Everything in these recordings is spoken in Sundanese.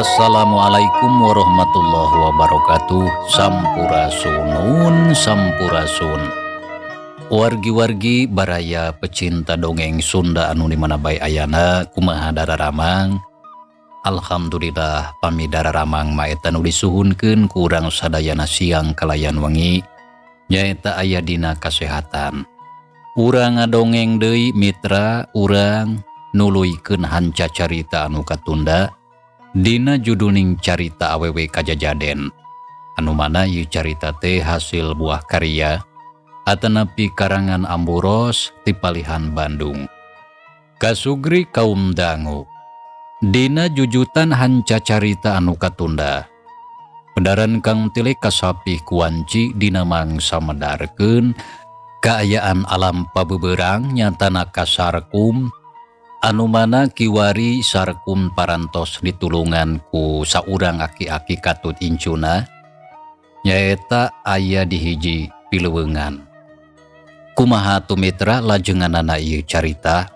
Assalamualaikum warahmatullahi wabarakatuh. Sampurasunun sampurasun. Wargi-wargi baraya pecinta dongeng Sunda anu di mana bae ayana, kumaha dararamang? Alhamdulillah, pami dararamang mah eta nu disuhunkeun ku urang sadayana siang kalayan wengi nyaeta aya dina kasehatan. Urang ngadongeng deui, mitra, urang nuluykeun hanca carita anu katunda dina juduling Carita Awewe Kajajaden, anu mana ieu carita teh hasil buah karya atanapi karangan Amburos ti palihan Bandung. Kasugri kaum dangu. Dina jujutan hanca carita anu katunda, Pedaran Kang Tile kasapih kuanci dina mangsa medarkeun kaayaan alam pabeberang nyatana ka Sarkum, anu mana kiwari Sarkum parantos ditulungan ku saurang aki-aki katut incuna nyaeta aya di hiji pilewengan. Kumaha tu, mitra, lajenganana ieu carita?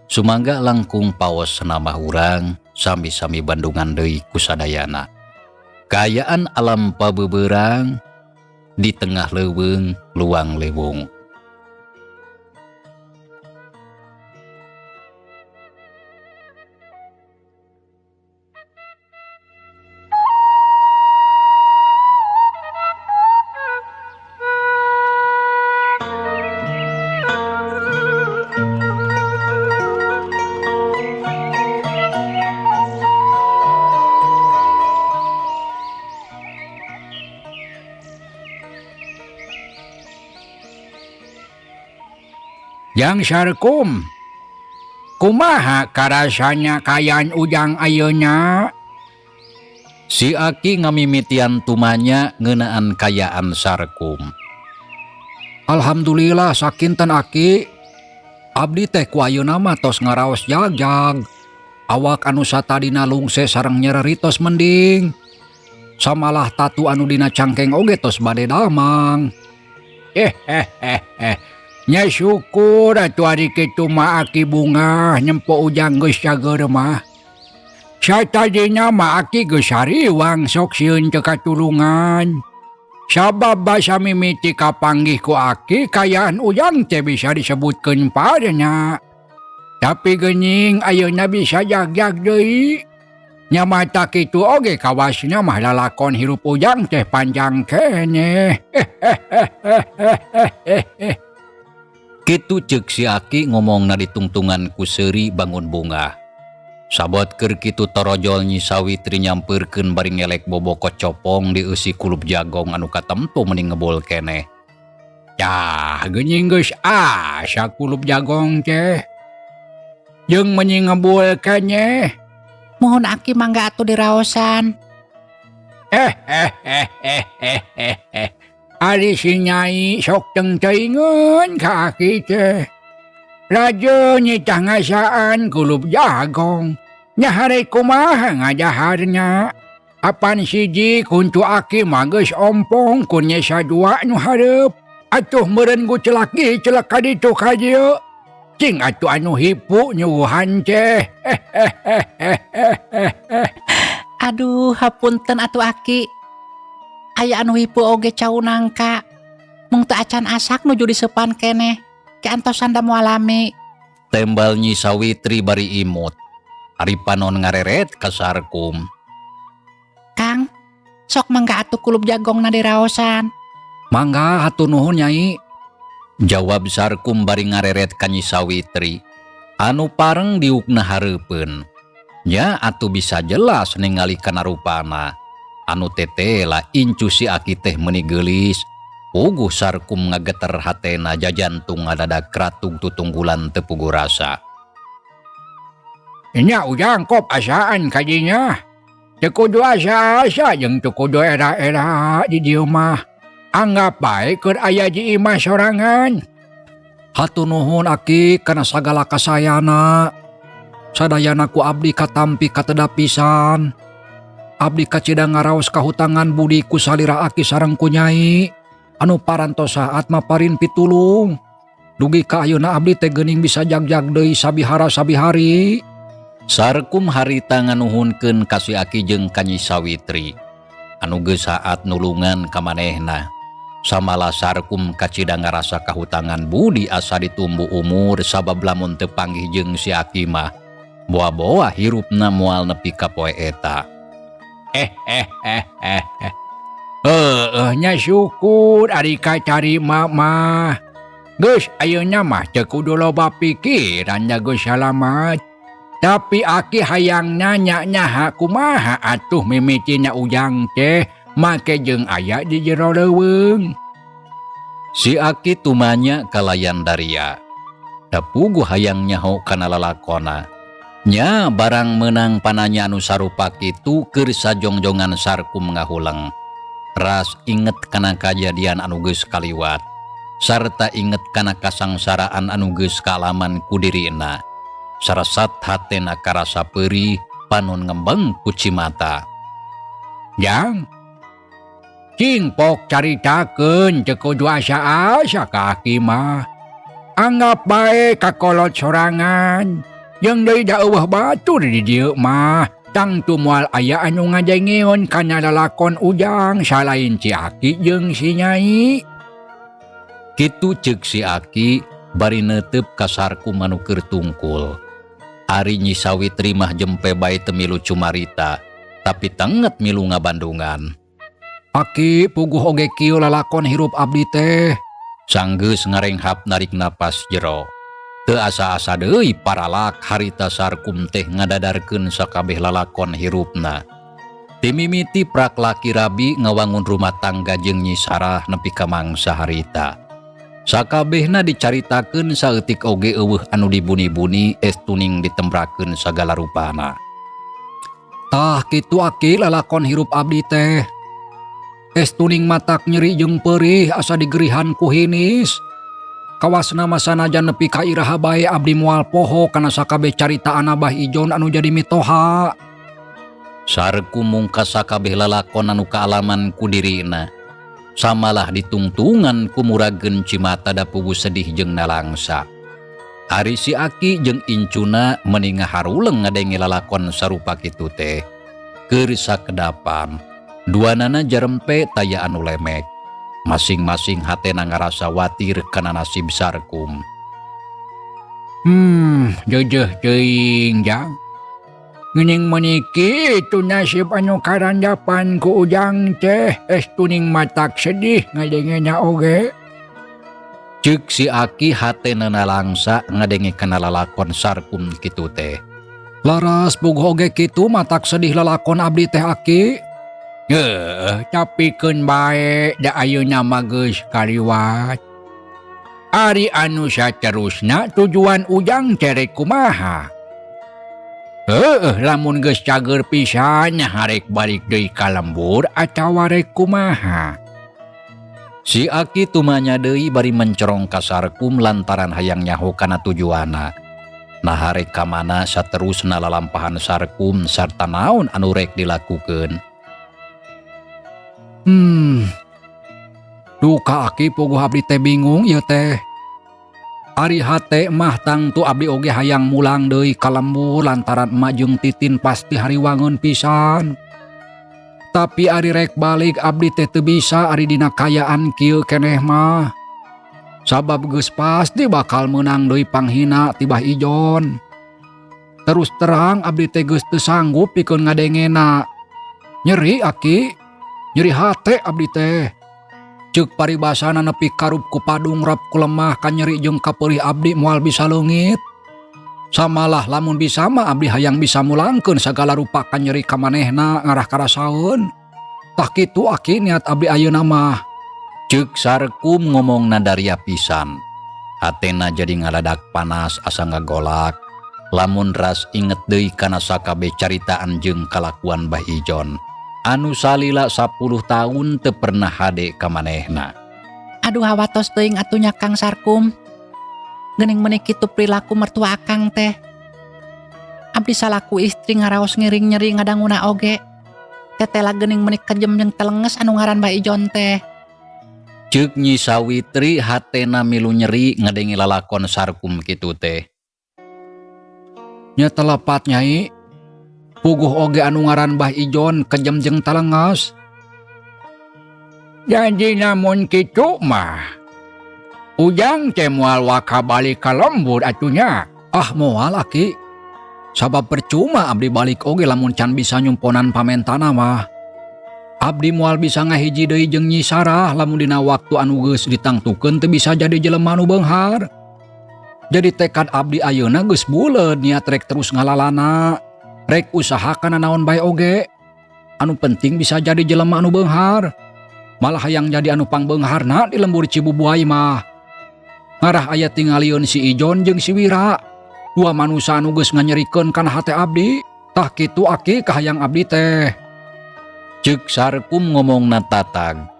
Sumangga langkung paos nama urang sami-sami bandungan deui kusadayana. Kaayaan alam pabeberang di tengah leuweung luang lewung. Jang Sarkum, kumaha karasanya kaayaan Ujang ayeuna? Si Aki ngamimitian tumanya ngeunaan kayaan Sarkum. Alhamdulillah sakinten, Aki. Abdi teh ku ayeuna mah tos ngaraos jagjag. Awak anu satadina lungse sareng nyereri tos mending. Samalah tatu anu dina cangkeng oge tos bade damang. Eh eh eh eh. Nya syukur atuh ari kitu mah, Aki bungah nempo Ujang geus cager mah. Satadina mah Aki geus hariwang sok sieun teu katulungan. Sabab basa mimiti kapanggih ku Aki, kaayaan Ujang teh bisa disebutkeun padanya. Tapi geuning ayeuna bisa jagjag deui. Nya matak kitu oge kawasna mah lalakon hirup Ujang teh panjang keneh. Kitu ceuk si Aki ngomongna ditungtungan ku seuri bangun bungah. Sabot keur kitu torojol Nyi Sawitri nyampeurkeun bari ngelek boboko copong dieusi kulup jagong anu katemtu meni ngebul keneh. Tah, geuning geus asa kulup jagong teh. Jeung meuni ngebul keneh. Mohon, Aki, mangga atuh diraosan. Eh eh eh eh eh eh eh. Ari si Nyai sok teuingeun ka Aki teh. Raja nyitah ngasaan kulup jagong. Nya hare kumaha ngadaharna? Apan siji kuntu Aki mah geus ompong ku nyesa dua nu hareup. Atuh meureun gucelak gicelak ka ditu ka dieu. Cing atuh anu hipu nyuguhan teh. Eh eh eh eh eh eh eh. Aduh, hapunten atuh, Aki. Aya anu hipu oge cau nangka. Mung teu acan asak nuju diseupan keneh. Ke antosan da moal lami. Tembal Nyi Sawitri bari imut. Ari panon ngareret ka Sarkum. Kang, sok mangga atuh kulup jagongna diraosan. Mangga hatur nuhun, Nyai. Jawab Sarkum bari ngareret ka Nyi Sawitri. Anu pareng diukna hareupeun. Nya atuh bisa jelas ningali kana rupana. Anu tetela incu si Aki teh meuni geulis. Puguh Sarkum ngageter hatena, jajantung ngadadak kratug tutunggulan teu puguh rasa. Nya Ujang kop asaan kadinya. Teu kudu asa-asa jeung teu kudu era-era di dieu mah. Anggap bae keur aya di imah sorangan. Hatur nuhun, Aki, kana sagala kasayana. Sadayana ku abdi katampi kateda pisan. Abdi kacida ngaraos kahutangan budi ku salira Aki sareng ku Nyai. Anu parantos saat maparin pitulung. Dugi ka ayeuna abdi teh geuning bisa jagjag deui sabihara sabihari. Sarkum harita nganuhunkeun ka si Aki jeung ka Nyi Sawitri anu geus saat nulungan ka manehna. Samalah Sarkum kacida ngarasa kahutangan budi asa ditumbu umur sabab lamun teu panggih jeung si Aki mah boa-boa hirupna moal nepi ka poe eta. Eh eh eh eh eh. Heueuh nya syukur ari katarima mah. Geus ayeuna mah teu kudu loba pikiran da geus salamat. Tapi aki hayang nanya nyaha kumaha atuh mimitina ujang teh make jeung aya di jero leuweung. Si Aki tumanya kalayan daria. Da puguh hayang nyaho kana lalakona. Nya barang meunang pananya anu sarupa kitu keur sajongjongan Sarkum ngahuleng. Ras inget kana kajadian anu geus kaliwat sarta inget kana kasangsaraan anu geus kaalaman ku dirina. Sarasat hatena karasa peurih panon ngembeng ku cimata. Jang, cing pok caritakeun teu kudu asa-asa ka aki mah. Anggap bae kakolot sorangan. Jeung deui da eueuh batur di dieu mah. Tangtu moal aya anu ngadengeun kana lalakon ujang salain si aki jeung si nyai. Kitu ceuk si Aki bari neuteup ka Sarkum anu keur tungkul. Ari Nyi Sawitri mah jempe bae teu milu cumarita, tapi tenget milu ngabandungan. Aki puguh oge kieu lalakon hirup abdi teh. Sanggeus ngarenghap narik napas jero. Teu asa-asa deui paralak harita Sarkum teh ngadadarkeun sakabeh lalakon hirupna. Timimiti prak laki rabi ngawangun rumah tangga jeung Nyi Sarah nepi ka mangsa harita. Sakabehna dicaritakeun saeutik oge eueuh anu dibuni-buni estuning ditembrakeun sagala rupana. Tah kitu aki lalakon hirup abdi teh. Estuning matak nyeri jeung peurih asa digerihan ku hinis. Kawasna mah sanajan nepi ka iraha bae abdi moal poho kana sakabeh caritaan Abah Ijon anu jadi mitoha. Sarku mungkas sakabeh lalakon anu kaalaman ku dirina. Samalah ditungtungan ku murageun cimata da puguh sedih jeung nalangsa. Ari si Aki jeung incuna meni ngaharuleng ngadenge lalakon sarupa kitu teh. Keur sakedapan, duanana jarempe taya anu lemek. Masing-masing hatena ngarasa watir kana nasib Sarkum. Jeujeuh teuing jang. Geuning meuni kitu nasib anu karandapan ku ujang teh estuning matak sedih ngadengena oge. Ceuk si Aki hatena nalangsa ngadenge kana lalakon Sarkum kitu teh. Laras puguh oge kitu matak sedih lalakon abdi teh Aki. Heuh, tapi keun bae da ayeuna mah geus kaliwat. Ari anu saterusna tujuan ujang teh rek kumaha? Heueuh, lamun geus cager pisan harek balik deui ka lembur atawa rek kumaha? Si Aki tumanya deui bari mencorong ka Sarkum lantaran hayang nyaho kana tujuanna. Nah harek ka mana saterusna lalampahan Sarkum sarta naon anu rek dilakukeun. Duka Aki puguh abdi teh bingung ieu teh. Ari hate mah tangtu abdi oge hayang mulang deui ka lembur lantaran emak jeung Titin pasti hariwangeun pisan. Tapi ari rek balik abdi teh teu bisa ari dina kayaan kieu keneh mah. Sabab geus pasti bakal meunang deui panghina ti Bah Ijon. Terus terang abdi teh geus teu sanggup pikeun ngadengena. Nyeri Aki, nyeri hate abdi teh. Ceuk paribasana nepi karup ku padung rap ku lemah kanyeri jeung kapeurih abdi moal bisa leungit. Samalah lamun bisa mah abdi hayang bisa mulangkeun sagala rupa kanyeri ka manehna ngarah karasaeun. Tah kitu Aki niat abdi ayeuna mah. Ceuk Sarkum ngomong nadaria pisan. Hatena jadi ngaladak panas asa ngagolak. Lamun ras inget deui kana sakabeh caritaan jeung kalakuan Bah Ijon. Anu salila 10 tahun teu pernah hade ka manehna. Aduh hawatos teuing atuh nya Kang Sarkum. Geuning meuni kitu perilaku mertua akang teh. Abdi salaku istri ngaraos ngiring nyeri ngadanguna oge. Tetela geuning meuni kejem jeung telenges anu ngaran Bah Ijon teh. Ceuk Nyi Sawitri hatena milu nyeri ngadenge lalakon Sarkum kitu teh. Nya teu lepat, Nyai. Puguh oge anu ngaran Bah Ijon kejem jeung talengas. Jadi lamun kitu mah, Ujang teh moal waka balik ka lembur atuh nya. Ah, moal, Aki. Sabab percuma abdi balik oge lamun can bisa nyumponan pamentana mah. Abdi moal bisa ngahiji deui jeung Nyi Sarah lamun dina waktu anu geus ditangtukeun teu bisa jadi jelema nu beunghar. Jadi tekad abdi ayeuna geus buleud, niat rek terus ngalalana. Rek usaha kana naon bae oge. Anu penting bisa jadi jelema anu beunghar. Malah hayang jadi anu pangbeungharna di lembur Cibubuay mah. Ngarah aya tingalieun si Ijon jeung si Wira. Dua manusa anu geus nganyerikeun kana hate abdi. Tah kitu, Aki, kahayang abdi teh. Cek Sarkum ngomongna tatag.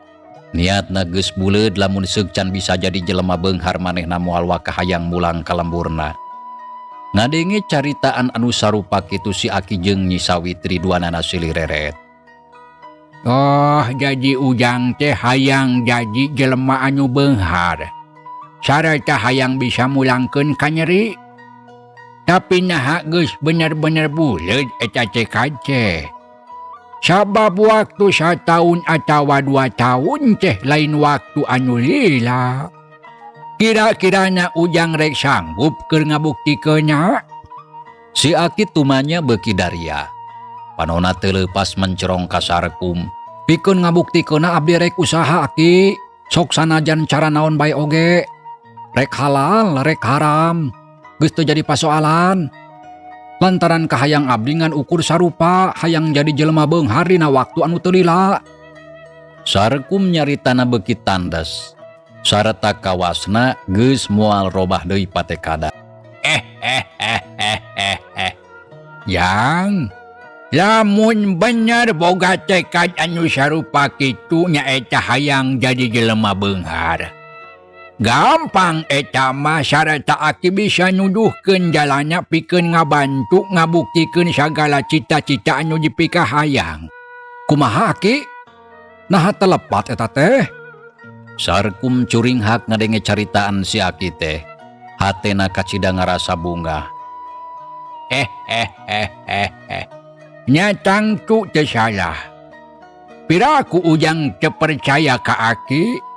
Niatna geus buleud lamun seuk can bisa jadi jelema beunghar, manehna moal waka hayang mulang ka lemburna. Ngadenge caritaan anu sarupa kitu, si Aki jeung Nyi Sawitri duanana silih reret. Oh, jadi Ujang teh hayang jadi jelema anu beunghar sarta hayang bisa mulangkeun kanyeri. Tapi naha geus bener-bener buleud eta tekad teh? Sabab waktu satahun atawa 2 tahun teh lain waktu anu lila. Kira-kirana Ujang rek sanggup keur ngabuktikeunna? Si Aki tumanya beuki daria. Panona teu leupas mencerong ka Sarkum. Pikeun ngabuktikeunna abdi rek usaha, Aki. Sok sanajan cara naon bae oge. Rek halal, rek haram. Geus teu jadi pasoalan. Lantaran kahayang abdi ngan ukur sarupa, hayang jadi jelema beunghar dina waktu anu teu lila. Sarkum nyaritana beuki tandes. Sarta kawasna geus moal robah deui patekada. Eh eh eh eh eh eh. Yang lamun bener boga tekad anu sarupa kitu, nyaeta hayang jadi jelema beunghar. Gampang eta mah, sarta Aki bisa nuduhkeun jalanna pikeun ngabantu ngabuktikeun sagala cita-cita anu dipikahayang. Kumaha, Aki? Naha teu lepat eta teh? Sarkum curinghak ngadenge caritaan si Aki teh. Hatena kacida ngarasa bungah. Eh eh eh eh eh. Nya tangtu teu salah. Piraku Ujang teu percaya ka Aki?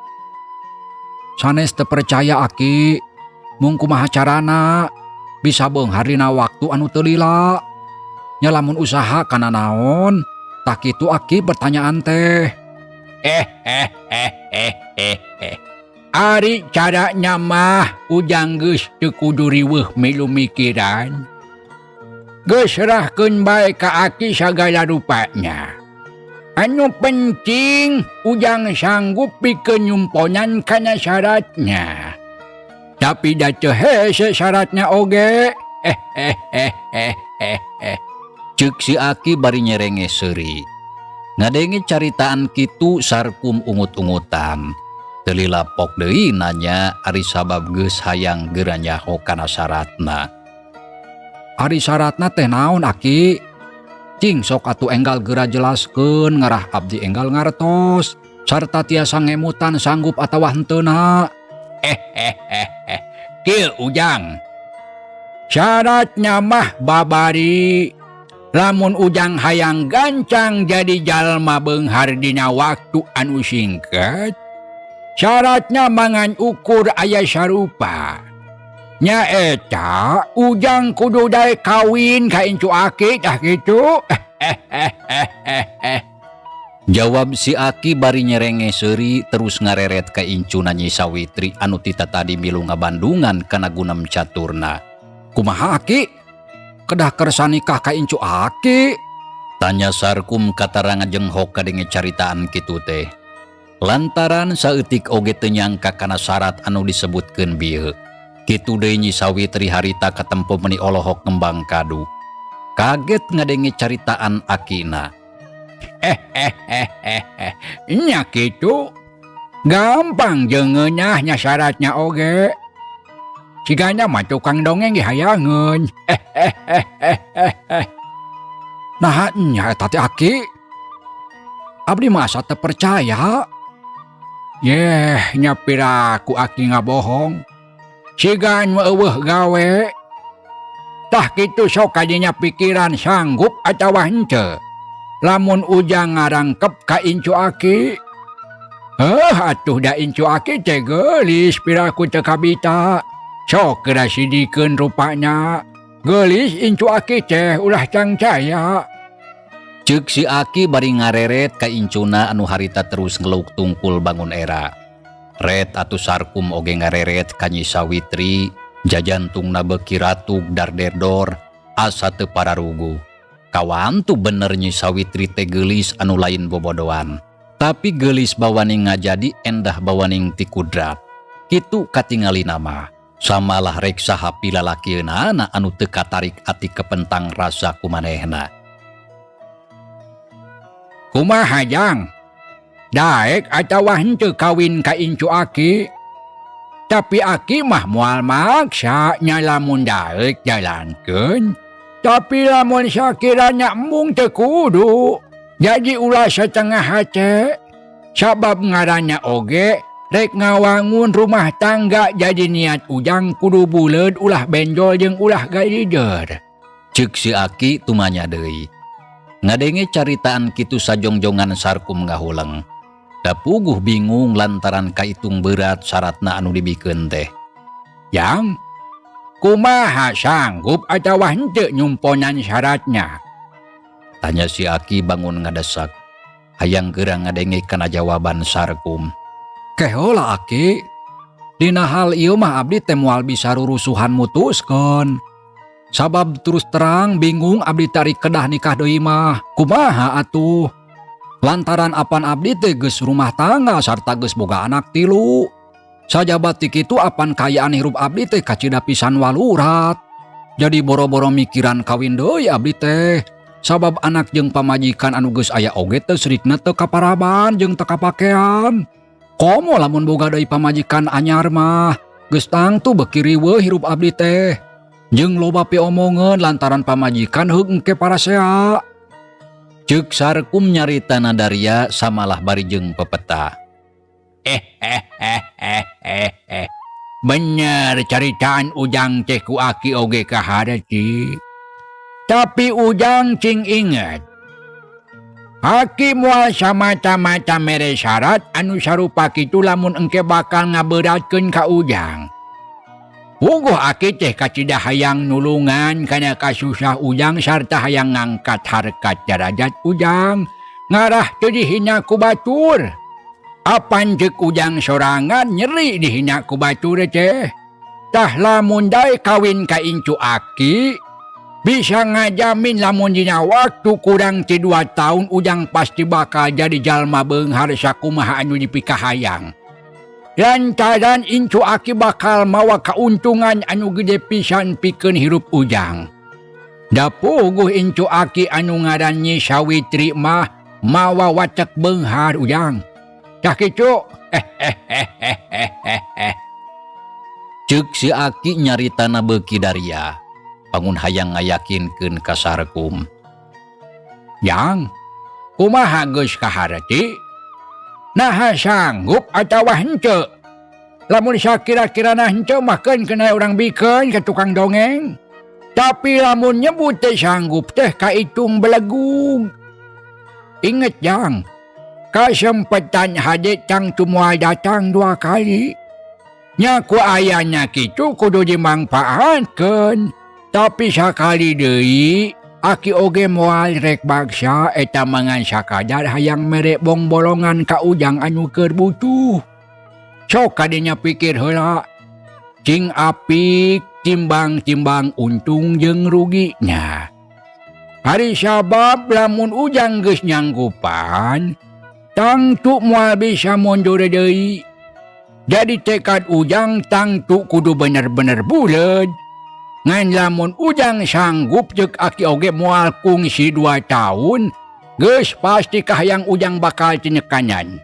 Sanes teu percaya, Aki. Mung kumaha carana bisa beunghar dina waktu anu teu lila? Nya lamun usaha kana naon? Tah kitu, Aki, pertanyaan teh. Eh eh eh eh eh eh. Ari caranya mah Ujang geus teu kudu riweuh milu mikiran. Geus serahkeun bae ka Aki sagala rupanya. Anu penting Ujang sanggup pikeun nyumponan kana syaratnya. Tapi da teu hese syaratnya oge. Eh eh eh eh eh eh. Cek si Aki bari nyerenge seuri. Ngadenge caritaan kitu, Sarkum ungut-ungutan. Teu lila pok deui nanya ari sabab geus hayang geura nyaho kana syaratna. Ari syaratna teh naon, Aki? Cing sok atuh enggal geura jelaskeun, ngarah abdi enggal ngartos sarta tiasa ngemutan sanggup atawa henteuna. Eh eh eh eh. Kieu, Ujang. Syaratnya mah babari. Lamun Ujang hayang gancang jadi jalma beunghar dina waktu anu singkat, syaratna mangan ukur aya sarupa. Nyaeta Ujang kudu daek kawin ka incu Aki, tah kitu. Eh eh eh eh eh. Jawab si Aki bari nyerenge seuri terus ngareret ka incuna Nyi Sawitri anu tita tadi milu ngabandungan kana gunem caturna. Kumaha, Aki? Kedah kersa nikah ka incu Aki? Tanya Sarkum katara ngajenghok kadenge caritaan kitu teh. Lantaran saeutik oge teu nyangka kana syarat anu disebutkeun bieu. Kitu deui Nyi Sawitri harita katempo meni olohok ngembang kadu. Kaget ngadenge caritaan akina. Eh eh eh eh eh. Nya kitu. Gampang jeung ngeunah nya syaratnya oge. Sigana mah tukang dongeng ge hayangeun. Eh eh eh eh eh eh. Nah, nya eta teh, Aki. Abdi mah asa teu percaya. Yeh, nya piraku Aki ngabohong? Siga nu euweuh gawe. Tah kitu sok kadinya pikiran sanggup atawa henteu. Lamun Ujang ngarangkep ka incu aki. Heuh atuh da incu aki teh geulis piraku teu kabita. Sok geura sidikeun rupana. Geulis incu aki teh ulah cangcaya. Ceuk si Aki bari ngareret ka incuna anu harita terus ngeluk tungkul bangun era. Ret atuh Sarkum oge ngareret ka Nyi Sawitri, jajantungna beuki ratug darderdor asa teu pararuguh. Kawantu bener Nyi Sawitri teh geulis anu lain bobodoan. Tapi geulis bawaning ngajadi endah bawaning ti kudrat. Kitu katingalina mah. Samalah rek saha pilalakieunana anu teu katarik ati kepentang rasa ku manehna. Kumaha Jang? Daek atawa henteu kawin ka incu aki? Tapi aki mah moal maksa nya lamun daek jalankeun. Tapi lamun sakiranya embung teu kudu. Jadi ulah setengah hate. Sabab ngaranna oge rek ngawangun rumah tangga jadi niat Ujang kudu buleud ulah benjol jeung ulah galider. Ceuk si Aki tumanya deui. Ngadenge caritaan kitu sajongjongan Sarkum ngahuleng. Da puguh bingung lantaran kaitung berat syaratna anu dibikeun teh. Jang, kumaha sanggup atawa henteu nyumponan syaratnya? Tanya si Aki bangun ngadesak. Hayang geura ngadenge kana jawaban Sarkum. Kehola Aki, dina hal ieu mah abdi teh moal bisa rurusuhan mutuskeun. Sabab terus terang bingung abdi tarik kedah nikah deui mah. Kumaha atuh? Lantaran apan abdi teh geus rumah tangga sarta geus boga anak 3. Sajaba ti kitu apan kaayaan hirup abdi teh kacida pisan walurat. Jadi boro-boro mikiran kawin deui abdi teh. Sabab anak jeung pamajikan anu geus aya oge teh srikna teu kaparaban jeung teu kapakean. Komo lamun boga deui pamajikan anyar mah, geus tangtu beuki riweuh hirup abdi teh. Jeung loba piomongeun lantaran pamajikan heug engke parasea. Ceuk Sarkum nyarita nadaria samalah bari jeung pepeta. Bener caritaan Ujang teh ku aki oge kaharti. Tapi Ujang cing inget. Aki moal samata-mata mere syarat anu sarupa kitu lamun engke bakal ngaberatkeun ka Ujang. Puguh aki teh kacida hayang nulungan kana kasusah Ujang sarta hayang ngangkat harkat darajat Ujang ngarah teu dihina ku batur. Apan ceuk Ujang sorangan nyeri dihina ku batur teh. Tah lamun dae kawin ka incu aki bisa ngajamin lamun dina waktu kurang ti 2 tahun Ujang pasti bakal jadi jalma beunghar sakumaha anu dipikahayang. Lantaran incu aki bakal mawa kauntungan anu gede pisan pikeun hirup Ujang. Da puguh incu aki anu ngaran Nyi Sawitri mah mawa watek beunghar Ujang. Tah kitu. Ceuk si Aki nyaritana beuki daria. Bangun hayang ngayakinkeun ka Sarkum. Jang, kumaha geus kaharti? Naha sanggup atawa henteu? Lamun sakira-kirana henteu mah keun kena urang bikeun ka tukang dongeng. Tapi lamun nyebut teh sanggup teh kaitung belegug. Inget Jang, kasempetan hade tang tumoal datang 2 kali. Nya ku ayana kitu kudu dimangpaatkeun. Tapi sakali deui aki oge moal rek baksa eta mangan sakadar hayang mere bongbolongan ka Ujang anu keur butuh. Sok kadinya pikir heula. Cing apik timbang-timbang untung jeung ruginya. Hari sabab lamun Ujang geus nyanggupan, tangtu moal bisa mundur deui. Jadi tekad Ujang tangtu kudu bener-bener buleud. Ngan lamun Ujang sanggup jeung aki oge moal kungsi 2 tahun, geus pasti kahayang Ujang bakal tinekanan.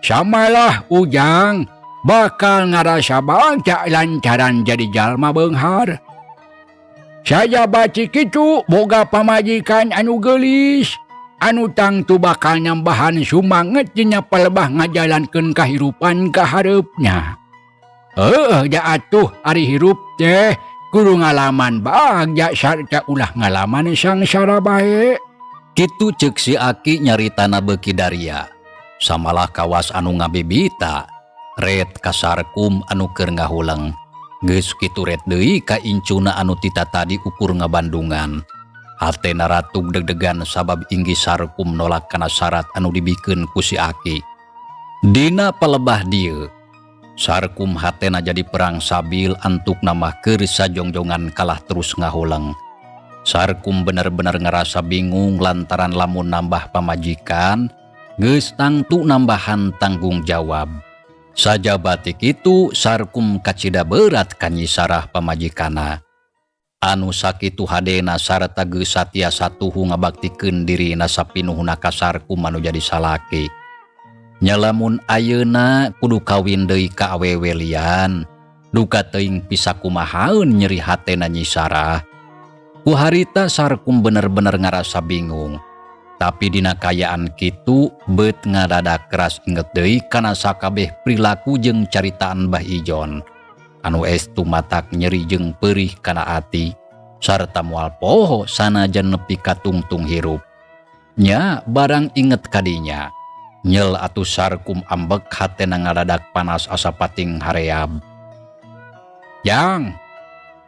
Samalah Ujang bakal ngarasa bagja lantaran jadi jalma beunghar. Sajaba kitu boga pamajikan anu geulis, anu tangtu bakal nambahan sumanget dina palebah ngajalankeun kahirupan ka hareupna. Heueuh da atuh ari hirup teh Kudu ngalaman bagja sarta ulah ngalaman sangsara bae. Kitu cek si Aki nyaritana beuki daria. Samalah kawas anu ngabibita. Ret ka Sarkum anu keur ngahuleng. Geus kitu ret deui ka incuna anu tita tadi ukur ngabandungan. Hatena ratug deg-degan sabab inggih Sarkum nolak kana syarat anu dibikeun ku si Aki. Dina palebah dieu, Sarkum hatena jadi perang sabil antukna mah keur sajongjongan kalah terus ngahuleng. Sarkum bener-bener ngerasa bingung lantaran lamun nambah pamajikan geus tangtu nambahan tanggung jawab. Sajaba ti kitu Sarkum kacida berat ka Nyi Sarah pamajikana. Anu sakitu hadena sarta geus satia satuhu ngabaktikeun dirina sapinuhna ka Sarkum anu jadi salaki. Nya lamun ayeuna kudu kawin deui ka awewe lian, duka teuing pisakumahaeun nyeri hatena Nyi Sarah. Ku harita Sarkum bener-bener ngarasa bingung. Tapi dina kayaan kitu beut ngadadak keras inget deui kana sakabeh perilaku jeung caritaan Bah Ijon. Anu estu matak nyeri jeung perih kana ati sarta moal poho sanajan nepi ka tungtung hirup. Nya barang inget kadinya. Nyel atuh Sarkum ambek hatena ngadadak panas asa pating hareab. Jang,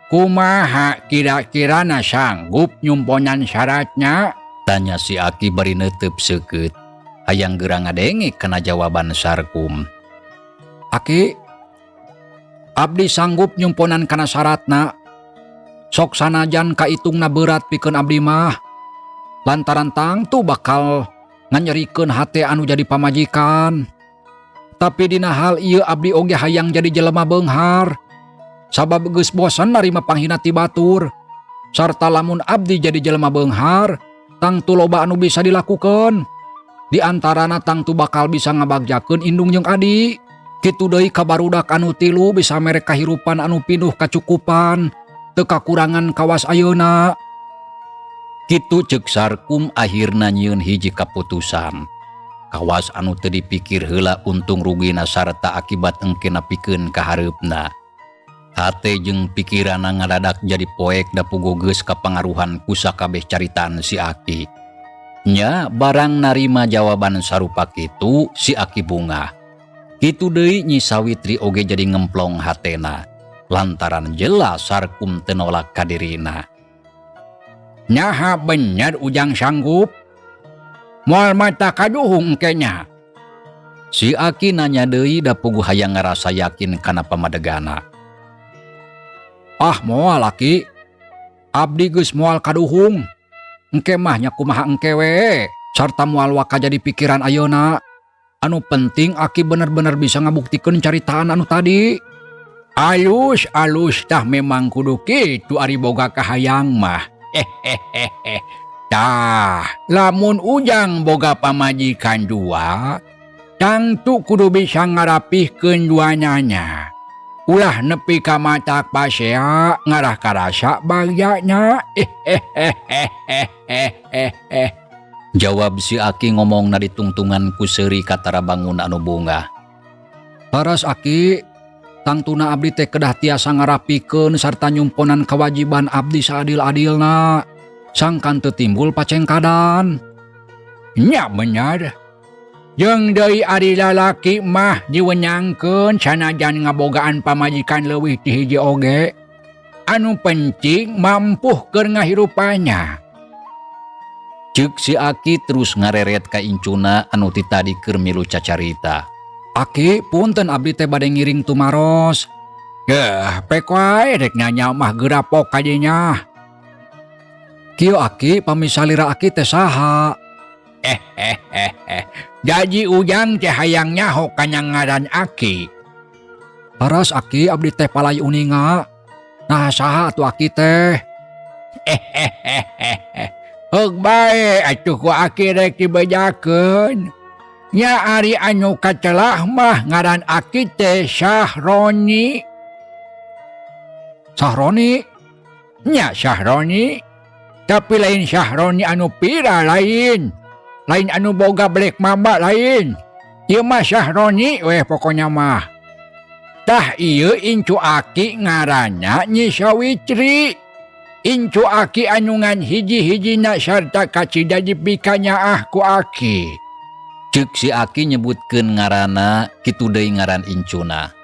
kumaha kira-kirana sanggup nyumponan syaratnya? Tanya si Aki bari neuteup seukeut. Hayang geura ngadenge kana jawaban Sarkum. Aki, abdi sanggup nyumponan kana syaratna. Sok sanajan kaitungna berat pikeun abdi mah. Lantaran tangtu bakal nganyerikeun hate anu jadi pamajikan. Tapi dina hal ieu abdi oge hayang jadi jelema beunghar. Sabab geus bosan narima panghina ti batur. Sarta lamun abdi jadi jelema beunghar, tangtu loba anu bisa dilakukeun. Di antarana tangtu bakal bisa ngabagjakeun indung jeung adi. Kitu deui ka barudak anu tilu bisa mere kahirupan anu pinuh kacukupan, teu kakurangan kawas ayeuna. Kitu ceuk Sarkum akhirna nyieun hiji kaputusan. Kawas anu teu dipikir heula untung rugina sarta akibat engkena pikeun ka hareupna. Hate jeung pikiranna ngadadak jadi poek da puguh geus kapangaruhan ku sakabeh caritaan si Aki. Nya barang narima jawaban sarupa kitu si Aki bungah. Kitu deui Nyi Sawitri oge jadi ngemplong hatena lantaran jelas Sarkum teu nolak ka dirina. Nyaha bener ujang sanggup? Moal mata kaduhung kenya. Si Aki nanya deui da puguh hayang ngarasa yakin kana pamadegana. Ah moal Aki, abdi geus moal kaduhung. Engke mah nya kumaha engke we, sarta moal waka jadi pikiran ayeuna. Anu penting Aki bener-bener bisa ngabuktikeun caritaan anu tadi. Alus alus tah memang kudu kitu ari boga kahayang mah. Tah, lamun ujang boga pamajikan dua, tangtu kudu bisa ngarapihkeun duanana. Ulah nepi ka matak pasea ngarah karasa bagyana. Jawab si Aki ngomong na ditungtungan ku seuri katara bangun anu bungah. Paras Aki, tangtuna abdi teh kedah tiasa ngarapikeun sarta nyumponan kewajiban abdi saadil-adilna. Sangkan teu timbul pacengkadan. Nya bener. Jeung deui ari lalaki mah diwenangkeun sanajan ngabogaan pamajikan leuwih ti hiji oge. Anu penting mampuh keur ngahirupannya. Ceuk si Aki terus ngareret ka incuna anu ti tadi keur milu cacarita. Aki punten abdi teh bade ngiring tumaros. Geuh, pek wae rek nanya mah geurapok ka dinya. Kieu Aki pamisalira Aki teh saha? Jaji ujang teh hayang nyaho kana ngaran Aki. Paras Aki abdi teh palai uninga. Nah saha atuh Aki teh? Heug bae atuh ku Aki rek dibejakeun. Nya ari anu katelah mah ngaran Aki teh Sahroni. Sahroni? Nya Sahroni. Tapi lain Sahroni anu pira lain. Lain anu boga Black Mamba lain. Ieu mah Sahroni weh pokoknya mah. Tah ieu incu aki ngaranna Nyi Sawitri. Incu aki anu ngan hiji-hijina sarta kacida dipikanyaah ku aki. Ceuk si aki nyebutkeun ngaranna kitu deui ngaran incuna.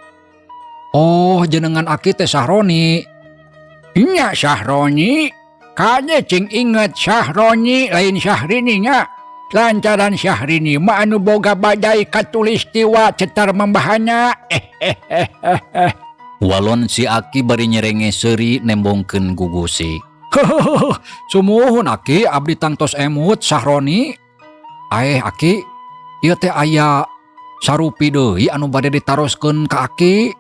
Oh, jenengan aki teh Sahroni. Nya Sahroni. Kade cing inget Sahroni lain Syahrini nya. Lantaran Syahrini mah anu boga badai katulistiwa cetar membahana. Walon si aki bari nyerenge seuri nembongkeun gugusi. Sumuhun aki abdi tangtos emut Sahroni. Aeh aki, ieu teh aya sarupi deui anu bade ditaroskeun ka aki.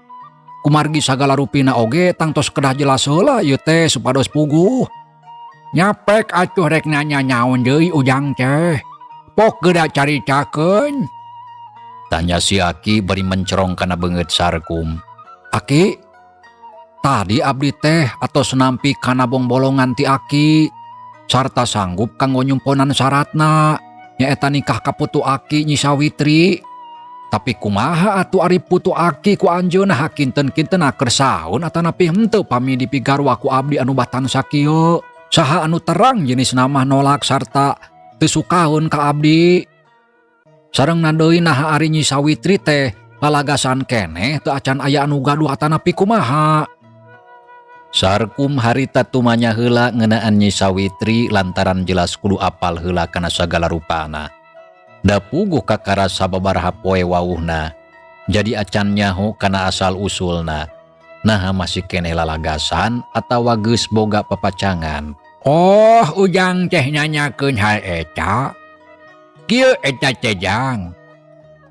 Kumargi sagala rupina oge tangtos kedah jelas heula ieu teh supados puguh. Nyapek atuh rek nanya naon deui ujang teh. Pok geura caritakeun. Tanya si aki bari mencerong kana beungeut Sarkum. Aki, tadi abdi teh atos nampi kana bongbolongan ti aki sarta sanggup kanggo nyumponan syaratna nyaeta nikah ka putu aki Nyi Sawitri. Tapi kumaha atuh ari putu aki ku anjeunna hakinten-kinten keur saun atanapi henteu pami dipigarwa ku abdi anu batan sakieu. Saha anu terang jenis nama nolak sarta teu sukaeun ka abdi. Sareng deui naha ari Nyi Sawitri teh lalagasan keneh teu acan aya anu gaduh atanapi kumaha. Sarkum harita tumanya heula ngeunaan Nyi Sawitri lantaran jelas kudu apal heula kana sagala rupana. Da puguh kakara sababaraha poe wawuhna, jadi acan nyaho kana asal usulna. Naha masih keneh lalagasan atawa geus boga papacangan. Oh, ujang teh nanyakeun hal eta. Kieu eta teh jang.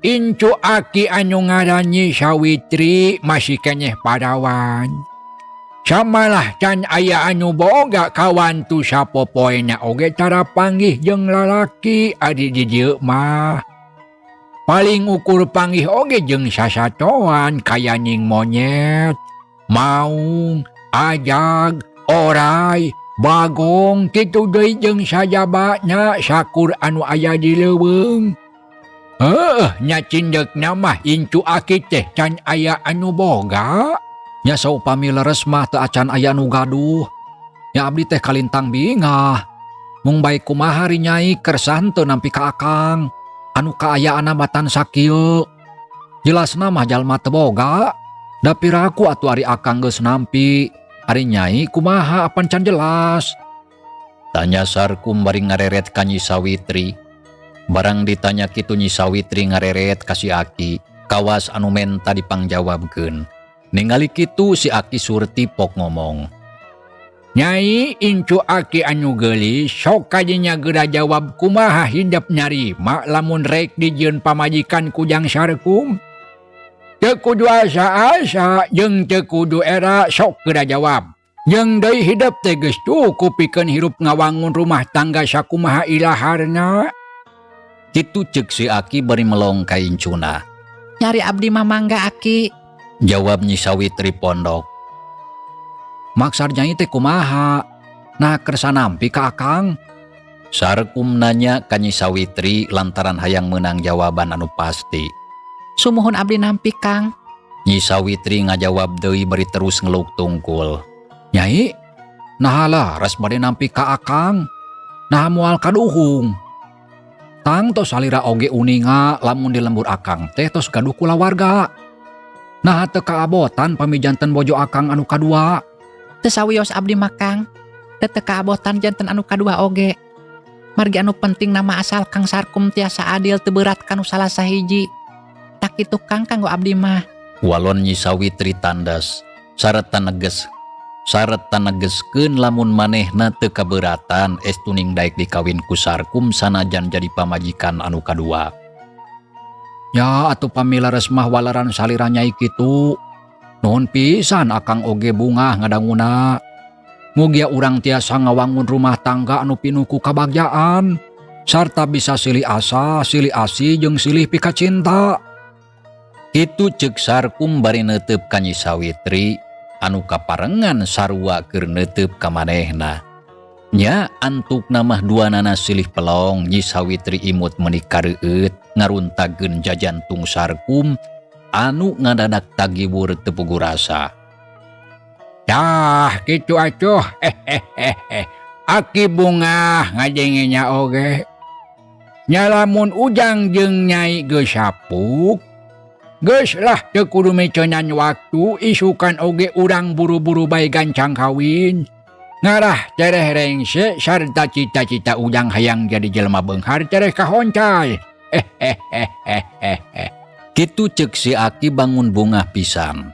Incu aki anu ngaran Nyi Sawitri masih keneh parawan. Samalah can aya anu boga kawan tu sapopoena oge tara panggih jeung lalaki ari di dieu mah. Paling ukur panggih oge jeung sasatoan kaya nying monyet, maung, ajag, orai, bagong kitu deui jeung sajabana sakur anu aya di leuweung. Heuh, nya cindekna mah incu aki teh can aya anu boga. Nya saupami leres mah teu acan aya nu gaduh. Nya abdi teh kalintang bingah. Mung bae kumaha ari nyai kersa henteu nampi ka akang. Anu kaayaanna batan sakieu. Jelasna mah jalma teu boga. Da piraku atuh ari akang geus nampi. Ari nyai kumaha apan can jelas. Tanya Sarkum bari ngareret ka Nyi Sawitri. Barang ditanya kitu Nyi Sawitri ngareret ka si aki. Kawas anu menta dipangjawabkeun. Ningali kitu si aki Surti pok ngomong. Nyai incu aki anu geulis sok kadinya geura jawab kumaha hidep nyarima lamun rek dijieun pamajikan ku Jang Sarkum. Teu kudu asa-asa jeung teu kudu era sok geura jawab. Jeung deui hidep teh geus cukup pikeun hirup ngawangun rumah tangga sakumaha ilaharna. Kitu ceuk si aki bari melong ka incuna. Nyari abdi mah mangga aki. Jawab Nyi Sawitri pondok. Maksad nyai teh kumaha? Nah kersa nampi ka akang? Sarkum nanya ka Nyi Sawitri lantaran hayang meunang jawaban anu pasti. Sumuhun abdi nampi kang. Nyi Sawitri ngajawab deui bari terus ngeluk tungkul. Nyai, naha laras bade nampi ka akang? Naha moal kaduhung? Tang tos salira oge uninga lamun di lembur akang teh tos gaduh kulawarga. Naha teu kaabotan pamijanten bojo akang anu kadua. Teu sawios abdi mah kang. Teu teu kaabotan janten anu kadua oge. Margi anu penting nama asal Kang Sarkum tiasa adil teu berat kanu salah sahiji. Tak kitu kang kanggo abdi mah. Walon Nyi Sawitri tandas sareta neges. Sareta negeskeun lamun manehna teu kaberatan estuning daek dikawin ku Sarkum sanajan jadi pamajikan anu kadua. Ya atuh pamila resmah walaran salira nyai kitu. Nuhun pisan akang oge bungah ngadanguna. Mugia urang tiasa ngawangun rumah tangga anu pinuh ku kabagjaan sarta bisa silih asa, silih asih jeung silih pikacinta. Kitu ceuk Sarkum bari neuteup ka Nyi Sawitri anu kaparengan sarua keur neuteup ka manehna. Nya antukna mah duanana silih pelong Nyi Sawitri imut meuni kareueut ngaruntageun jajantung Sarkum anu ngadadak tagiwur teu puguh rasa. Tah kitu atuh. Hehehe. Aki bungah ngadengenya oge. Nya lamun Ujang jeung Nyai geus sapuk, geus lah teu kudu miceunan waktu, isukan oge urang buru-buru bae gancang kawin. Ngarah tereh rengse sarta cita-cita Ujang hayang jadi jelema beunghar tereh kahoncai. Hehehehehe. Kitu ceuk si Aki bangun bungah pisan.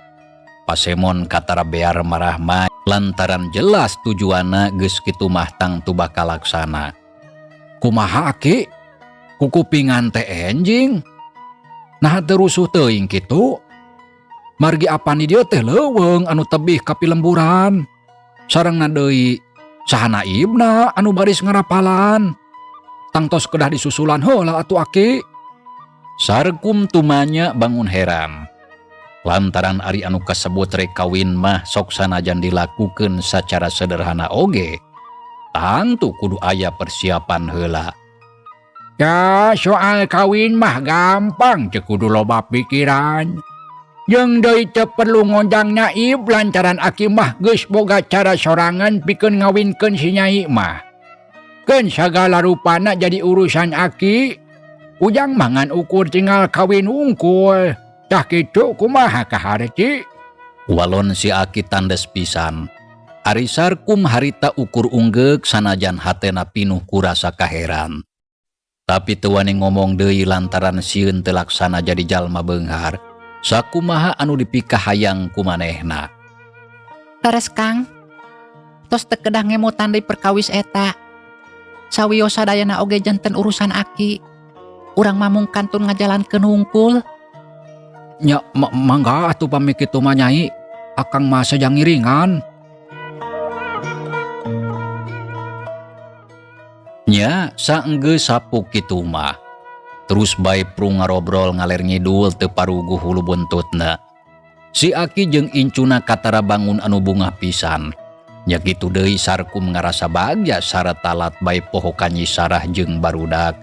Pasemon katara bear marahma lantaran jelas tujuanna geus kitu mah tangtu bakal laksana. Kumaha Aki? Kukupingan teh enjing. Nah teu rusuh teuing kitu. Margi apan di dieu teh leuweung anu tebih ka pilemburan. Sarengna deui saha naibna anu baris ngarapalan. Tangtos kedah disusulan heula atuh Aki. Sarkum tumanya bangun heran. Lantaran ari anu kasebut rek kawin mah sok sanajan dilakukeun sacara sederhana oge, tangtu kudu aya persiapan heula. Ya soal kawin mah gampang, teu kudu loba pikiran. Jeung deui teu perlu ngojang naib lantaran aki mah geus boga cara sorangan pikeun ngawinkeun si Nyai mah. Keun sagala rupana jadi urusan aki. Ujang mah ngan ukur tinggal kawin wungkul. Tah kitu kumaha kaharti? Walon si Aki tandes pisan. Ari Sarkum harita ukur unggeuk sanajan hatena pinuh ku rasa kaheran. Tapi teu wani ngomong deui lantaran sieun teu laksana jadi jalma beunghar. Sakumaha anu dipikahayang ku manehna. Leres Kang, tos teu kedah ngemutan deui perkawis eta. Sawios sadayana oge janten urusan Aki. Urang mah mung kantun ngajalankeun hungkul. Nya mangga atuh pami kitu mah Nyai. Akang mah seja ngiringan. Nya saenggeus sapuk kitu mah. Terus bae prung ngarobrol ngaler ngidul teu paruguh hulu buntutna. Si Aki jeung incuna katara bangun anu bungah pisan. Nya kitu deui Sarkum ngarasa bagja sarta lat bae poho ka Nyi Sarah jeung barudak.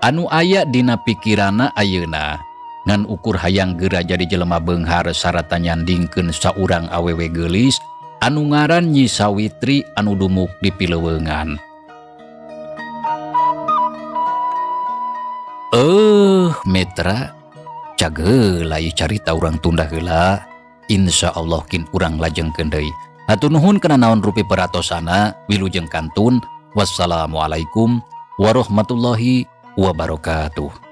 Anu aya dina pikirana ayeuna ngan ukur hayang geura jadi jelema beunghar sarta nyandingkeun saurang awewe geulis anu ngaran Nyi Sawitri anu dumuk di pileuweungan. Mitra, cageula ieu carita urang tunda heula. Insya Allah kin urang lajengkeun deui. Hatur nuhun kana naon rupi peratosana, wilujeng kantun. Wassalamualaikum warahmatullahi wabarakatuh.